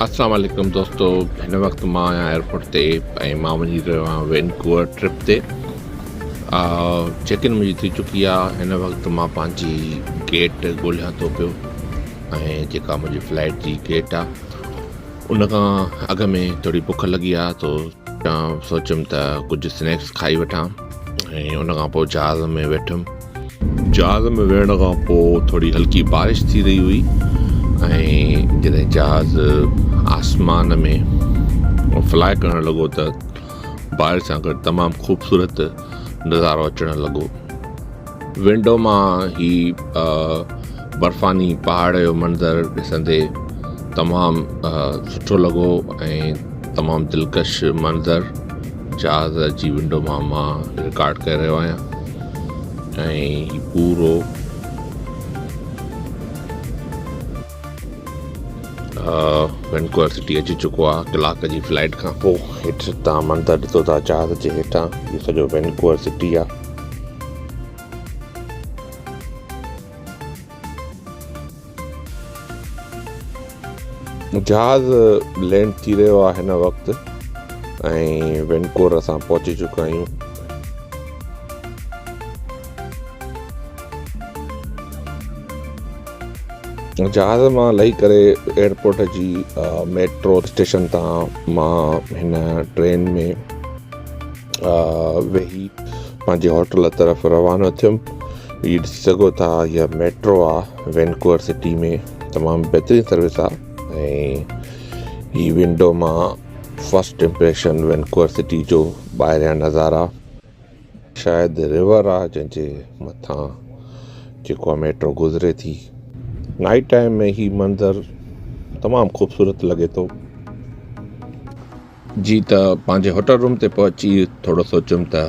السلام عليڪم دوستو هن وقت مان آهيان ايئرپورٽ تي ۽ مان وڃي رهيو آهيان وينڪوور ٽرپ تي چيڪ ان منهنجي ٿي چڪي آهي هن وقت مان پنهنجي گيٽ ڳولهيان ٿو پيو ۽ جيڪا منهنجي فلائٽ جي گيٽ آهي ان کان اڳ ۾ ٿوري بک لڳي آهي تو سوچيم ته ڪجهه سنيڪس کائي وٺان ۽ ان کان پوء جهاز ۾ ويٺم. جهاز ۾ ويهڻ کان پوء ٿوري هلڪي بارش ٿي رهي هئي ۽ جڏهن جهاز آسمان ۾ فلاء ڪرڻ لڳو ته بارش سان گڏ تمام خوبصورت نظارو اچڻ لڳو. ونڊو مان هي برفاني پهاڙ جو منظر ڏسندي تمام سٺو لڳو ۽ تمام دلڪش منظر جهاز جي ونڊو مان مان رڪارڊ ڪري رهيو آهيان ۽ هي پورو وينڪوور سٽي اچي چڪو آهي ڪلاڪ جي فلائٽ کان پوء هيٺ تان منظر ڏسو ٿا جهاز جي هيٺان هي سڄو وينڪوور سٽي آهي. جهاز لينڊ ٿي رهيو آهي هن وقت ۽ وينڪوور اسان پهچي چڪا آهيون. جهاز مان لهي ڪري ايئرپورٽ جي ميٽرو اسٽيشن تان مان هن ٽرين ۾ ويهي پنهنجي هوٽل طرف روانو ٿيم. هي ڏسي سگهو ٿا هيء ميٽرو آ وينڪوور سٽي ۾ تمام بهترين سروس آ ۽ هي ونڊو مان فرسٽ امپريشن وينڪوور سٽي جو ٻاهريان نظارا. شايد ريور آ جنهن جي مٿان جيڪو آ ميٽرو گذري ٿي. نائيٽ ٽائيم ۾ هي منظر تمام خوبصورت لڳي ٿو. جي ته پنهنجي هوٽل روم تي پهچي ٿورو سوچيم ته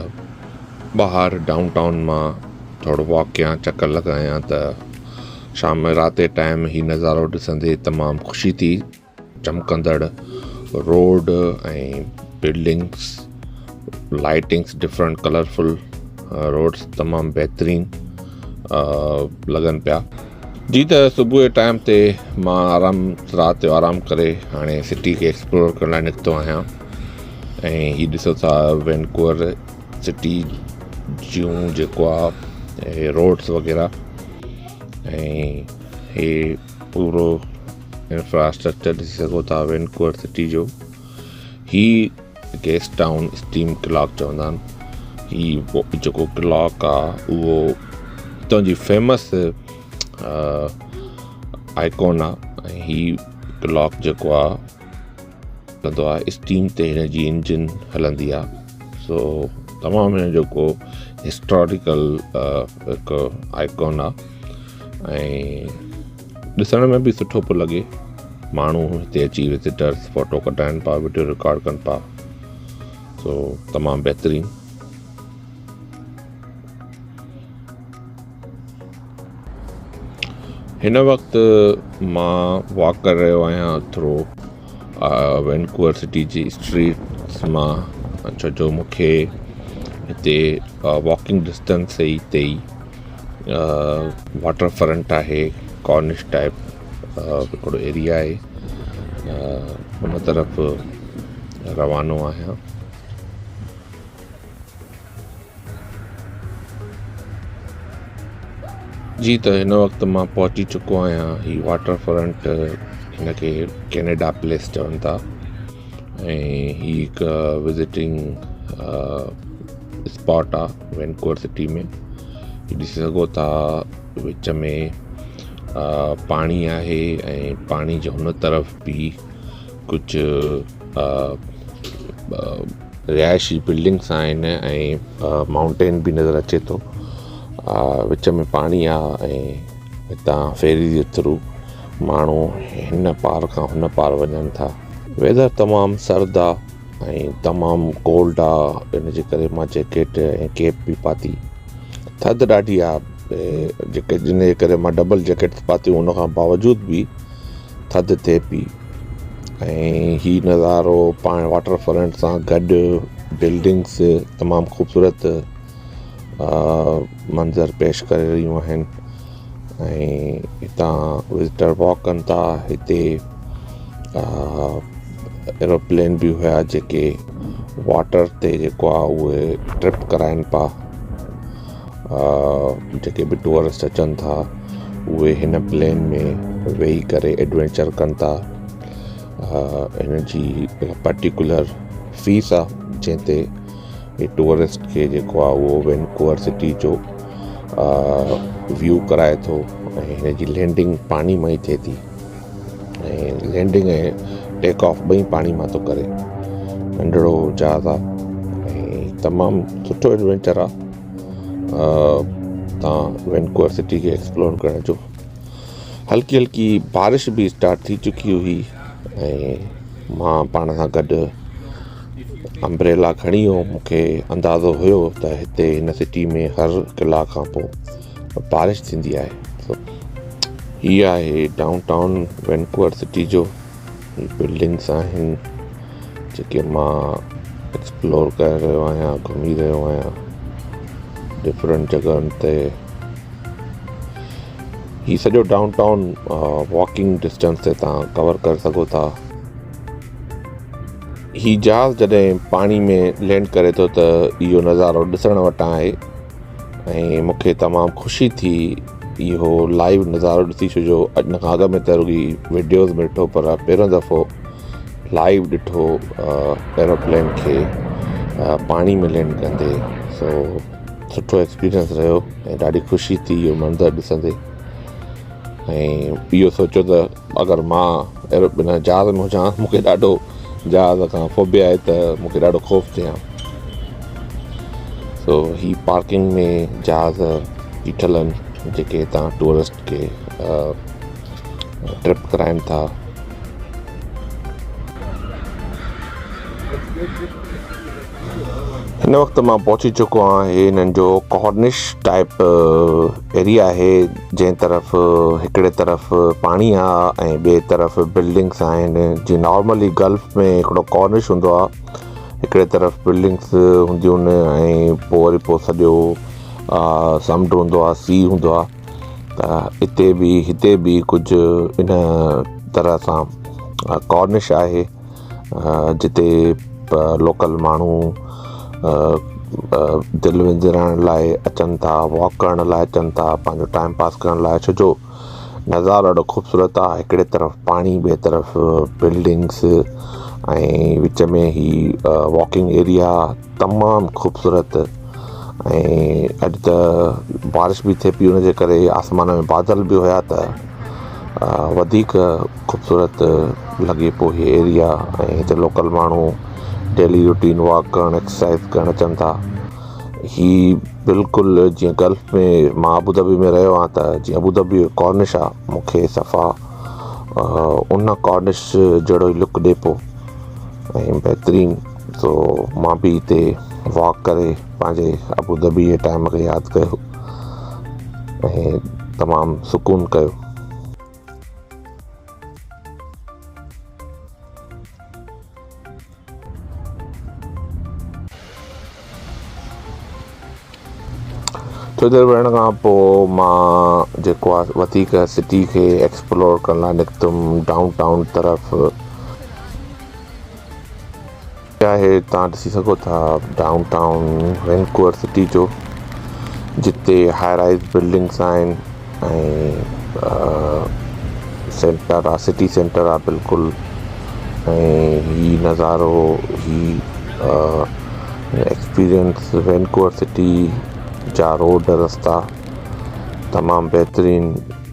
ٻاهر ڊائون ٽائون مان ٿورو واڪ ڪيان چڪر لڳايان ته شام رات جي ٽائيم هي نظارو ڏسندي تمام خوشي ٿي. چمڪندڙ road ۽ buildings lightings different colourful roads تمام بهترين لڳن پيا. جي ته صبح جي ٽائيم تي مان آرام رات جو آرام ڪري هاڻي سٽي کي ايڪسپلور ڪرڻ لاء نڪتو آهيان ۽ هي ڏسو ٿا وينڪوور سٽي جون جيڪو آهي روڊس وغيره ۽ هي پورو انفراسٽرڪچر ڏسي سگهو ٿا وينڪوور سٽي جو. هي گيسٽ ٽائون اسٽيم ڪلاڪ چوندا آهن. هي جيڪو ڪلاڪ آ اهو هتان جي فيمس آئڪون آ ۽ هي ڪلاڪ جيڪو آ هلندو آ اسٽيم تي هن جي انجن هلندي آ. سو تمام هن جو ڪو هسٽاريڪل هڪ آئڪون آ ۽ ڏسڻ ۾ به سٺو پيو لڳي. ماڻهو هتي اچي وزيٽرس فوٽو ڪڍائن پيا وڊيو رڪارڊ ڪن پيا سو تمام بهترين. هن وقت مان واڪ ڪري رهيو آهيان ٿورو وينڪوور سٽي جي اسٽريٽس مان ڇو جو مون کي هتي واڪنگ ڊسٽنس ئي تي ئي واٽر فرنٽ آهي ڪارنش ٽائپ هڪڙو ايريا آهي ان طرف روانو آهيان. جي ته هن وقت مان پهچي چڪو آهيان هي واٽر فرنٽ هن کي ڪينيڊا پليس چون ٿا ۽ هي هڪ وزٽنگ اسپاٽ آ وينڪوور سٽي ۾ هي ڏسي سگهو ٿا وچ ۾ پاڻي آهي ۽ پاڻي جي هن طرف به ڪجهه رهائشي بلڊنگس آهن ۽ مائونٽين به نظر اچي ٿو وچ ۾ پاڻي آ ۽ هتان فيري جي ٿرو ماڻهو هن پار کان هن پار وڃن ٿا. ويدر تمام سرد آ ۽ تمام ڪولڊ آ ان جي ڪري مان جيڪيٽ ۽ ڪيپ به پاتي. ٿڌ ڏاڍي آ جيڪي جن جي ڪري مان ڊبل جيڪيٽ پاتيون ان کان باوجود به ٿڌ ٿئي پئي ۽ هي نظارو پاڻ واٽر فرنٽ سان گڏ بلڊنگس تمام خوبصورت منظر پيش ڪري رهيون آهن ۽ هتان وزٽر واڪ ڪن ٿا هتي ايروپلين به هيا جيڪي واٽر تي جيڪو آهي اهي ٽرپ ڪرائين پيا. جيڪي به ٽوئرسٽ اچن ٿا اهي هن پلين ۾ ويهي ڪري ايڊوينچر ڪن ٿا. هن جي پرٽيڪولر فيس آهي جنهن تي هي ٽوئرسٽ کي جيڪو آهي اهو وينڪوور سٽي جو ويو ڪرائي ٿو ۽ هن جي لينڊنگ پاڻي مان ئي ٿئي ٿي ۽ لينڊنگ ۽ ٽيڪ آف ٻئي پاڻي مان ٿو ڪري. ننڍڙو جهاز آهي ۽ تمام سٺو ايڊوينچر آهي تان وينڪوور سٽي کي ايڪسپلور ڪرڻ جو. هلڪي هلڪي بارش به اسٽارٽ ٿي چڪي هئي ۽ مان پاڻ سان گڏ امبريلا کڻي ويو مون کي اندازو هيو ته هتي هن سٽي ۾ هر ڪلاڪ کان پوء بارش ٿيندي آهي. هي آهي ڊائون ٽائون وينڪوور سٽي جو هي بلڊنگس آهن جيڪي مان ايڪسپلور ڪري رهيو آهيان گهمي رهيو آهيان ڊفرنٽ جڳهن تي. هي سڄو ڊائون ٽائون واڪنگ ڊسٽنس تي توهان ڪور ڪري سگهو ٿا. هي جهاز جڏهن پاڻي ۾ لينڊ ڪري ٿو ته اهو نظارو ڏسڻ وٽان آهي ۽ مون کي تمام خوشي ٿي اهو لائيو نظارو ڏسي ڇو جو ان کان اڳ ۾ ته رڳي وڊيوز ۾ ڏٺو پر پهريون دفعو لائيو ڏٺو ايروپلين کي پاڻي ۾ لينڊ ڪندي سو سٺو ايڪسپيرينس رهيو ۽ ڏاڍي خوشي ٿي اهو منظر ڏسندي ۽ اهو سوچيو ته اگر مان ايروپلين جهاز ۾ هجان مون کي ڏاڍو جهاز کان فوبيا آهي ته مون کي ڏاڍو خوف ٿئي ها سو هي پارڪنگ ۾ جهاز بيٺل آهن جيڪي هتان ٽوئرسٽ کي ٽرپ ڪرائين ٿا. هن وقت مان پهچي چڪو آهيان هي هنن جو ڪارنش ٽائپ ايريا آهي جنهن طرف هڪڙي طرف پاڻي آ ۽ ٻئي طرف بلڊنگس آهن جي نارملي گلف ۾ هڪڙو ڪارنش هوندو آ هڪڙي طرف بلڊنگس هونديون آهن ۽ پوء وري پوء سڄو سمنڊ هوندو آ سي هوندو آ ته اتي به هتي به ڪجهه ان طرح سان ڪارنش آهي جتي لوڪل ماڻهو دل وندرائڻ لاءِ اچن ٿا واڪ ڪرڻ لاءِ اچن ٿا پنهنجو ٽائيم پاس ڪرڻ لاءِ ڇو جو نظارو ڏاڍو خوبصورت آهي هڪڙي طرف پاڻي ٻئي طرف بلڊنگس ۽ وچ ۾ هي واڪنگ ايريا تمام خوبصورت ۽ اڄ ته بارش به ٿئي پئي ان جي ڪري آسمان ۾ بادل به هيا ته وڌيڪ خوبصورت لڳي پيو هي ايريا ۽ هتي لوڪل ماڻهو ڊيلي روٽين واڪ ڪرڻ ايڪسرسائز ڪرڻ اچن ٿا هي بلڪل جيئن گلف ۾ مان ابوظهبي ۾ رهيو آهيان ته جيئن ابوظهبي جو ڪارنش آهي مون کي صفا ان ڪارنش جهڙو ئي لڪ ڏي پيو ۽ بهترين سو مان به هتي واڪ ڪري پنهنجي ابوظهبي جي ٽائيم کي ياد ڪيو ۽ تمام سڪون ڪيو. ٿوري دير ويهڻ کان پوء مان جيڪو آهي وڌيڪ سٽي کي ايڪسپلور ڪرڻ لاء نڪتم ڊائون ٽائون طرف. آهي توهان ڏسي سگهو ٿا ڊائون ٽائون وينڪوور سٽي جو جتي هاء رائز بلڊنگس آهن ۽ سينٽر آهي سٽي سينٽر آهي بلڪل ۽ هي نظارو هي ايڪسپيرينس وينڪوور سٽي جا روڊ رستا تمام بهترين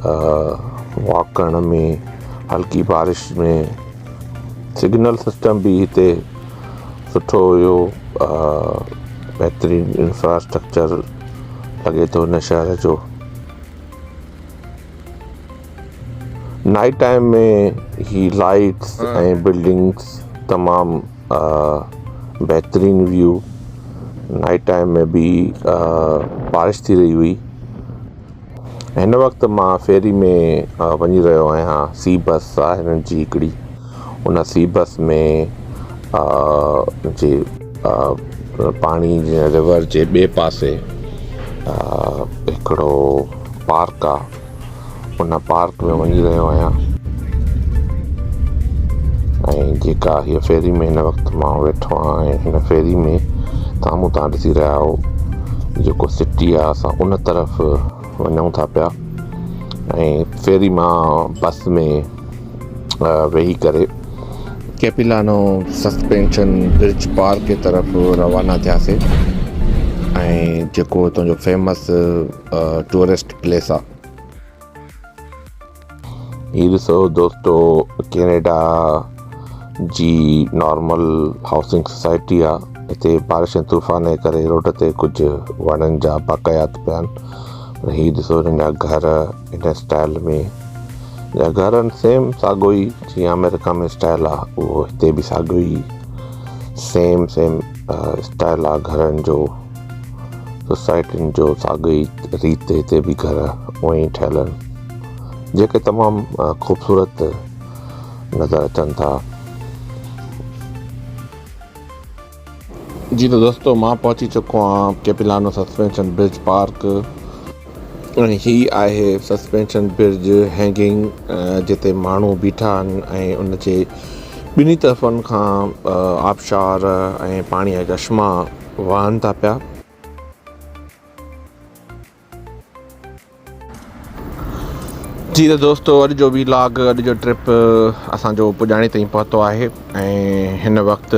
واڪ ڪرڻ ۾ هلڪي بارش ۾ سگنل سسٽم به هتي سٺو هيو بهترين انفراسٽرڪچر لڳي ٿو هن شهر جو نائيٽ ٽائيم ۾ هي لائٽس ۽ بلڊنگس تمام بهترين ويو نائيٽ ٽائيم ۾ به بارش ٿي رهي هئي هن وقت مان فيري ۾ وڃي رهيو آهيان سي بس آهي هنن جي هڪڙي ان سي بس ۾ جي پاڻي جي ريور جي ٻئي پاسي هڪڙو پارڪ آهي ان پارڪ ۾ وڃي رهيو آهيان. جيڪا هيء فيري ۾ هن وقت مان ويٺو آهيان ۽ هن فيري ۾ سامهون توهان ڏسي رهيا آهيو جيڪو سٽي آهي اسان ان طرف وڃون ٿا پيا ۽ فيري مان بس ۾ ويهي ڪري ڪيپيلانو سسپينشن برج پارڪ جي طرف روانا ٿياسي ۽ جيڪو هتان جو فيمس ٽوئرسٽ پليس آهي. هي ڏسو دوستو ڪينيڊا جي نارمل هائوسنگ سوسائٽي آ هتي بارش ۽ طوفان جي ڪري روڊ تي ڪجهه وڻن جا باقايات پيا آهن پر هي ڏسو هنن جا گهر هن اسٽائل ۾ جا گهر آهن سيم ساڳو ئي جيئن آمريڪا ۾ اسٽائل آ اهو هتي به ساڳو ئي سيم سيم اسٽائل آ گهرن جو سوسائٽين جو ساڳي ريت هتي به گهر اونئن ئي ٺهيل آهن جيڪي تمام خوبصورت نظر اچن ٿا. جي ته دوستو مان پهچي چڪو آهيان ڪيپيلانو سسپينشن برج پارڪ ۽ هي آهي سسپينشن برج هينگنگ جتي ماڻهو بيٺا آهن ۽ ان جي ٻنهي طرفن کان آبشار ۽ پاڻي جا چشما وهن ٿا پيا. جي ته دوستو اڄ جو وي لاگ اڄ جو ٽرپ اسان جو پڄاڻي تائين پهتو آهي ۽ هن وقت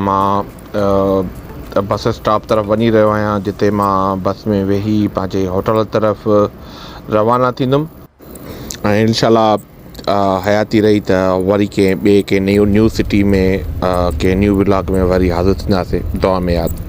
مان بس اسٽاپ طرف وڃي رهيو آهيان جتي مان بس ۾ ويهي پنهنجي هوٽل طرف روانا ٿيندم ۽ انشاء الله حياتي رهي ته وري ڪنهن ٻئي ڪنهن نيو نيو سٽي ۾ ڪنهن نيو ولاگ ۾ وري حاضر ٿينداسين دعا ۾ ياد.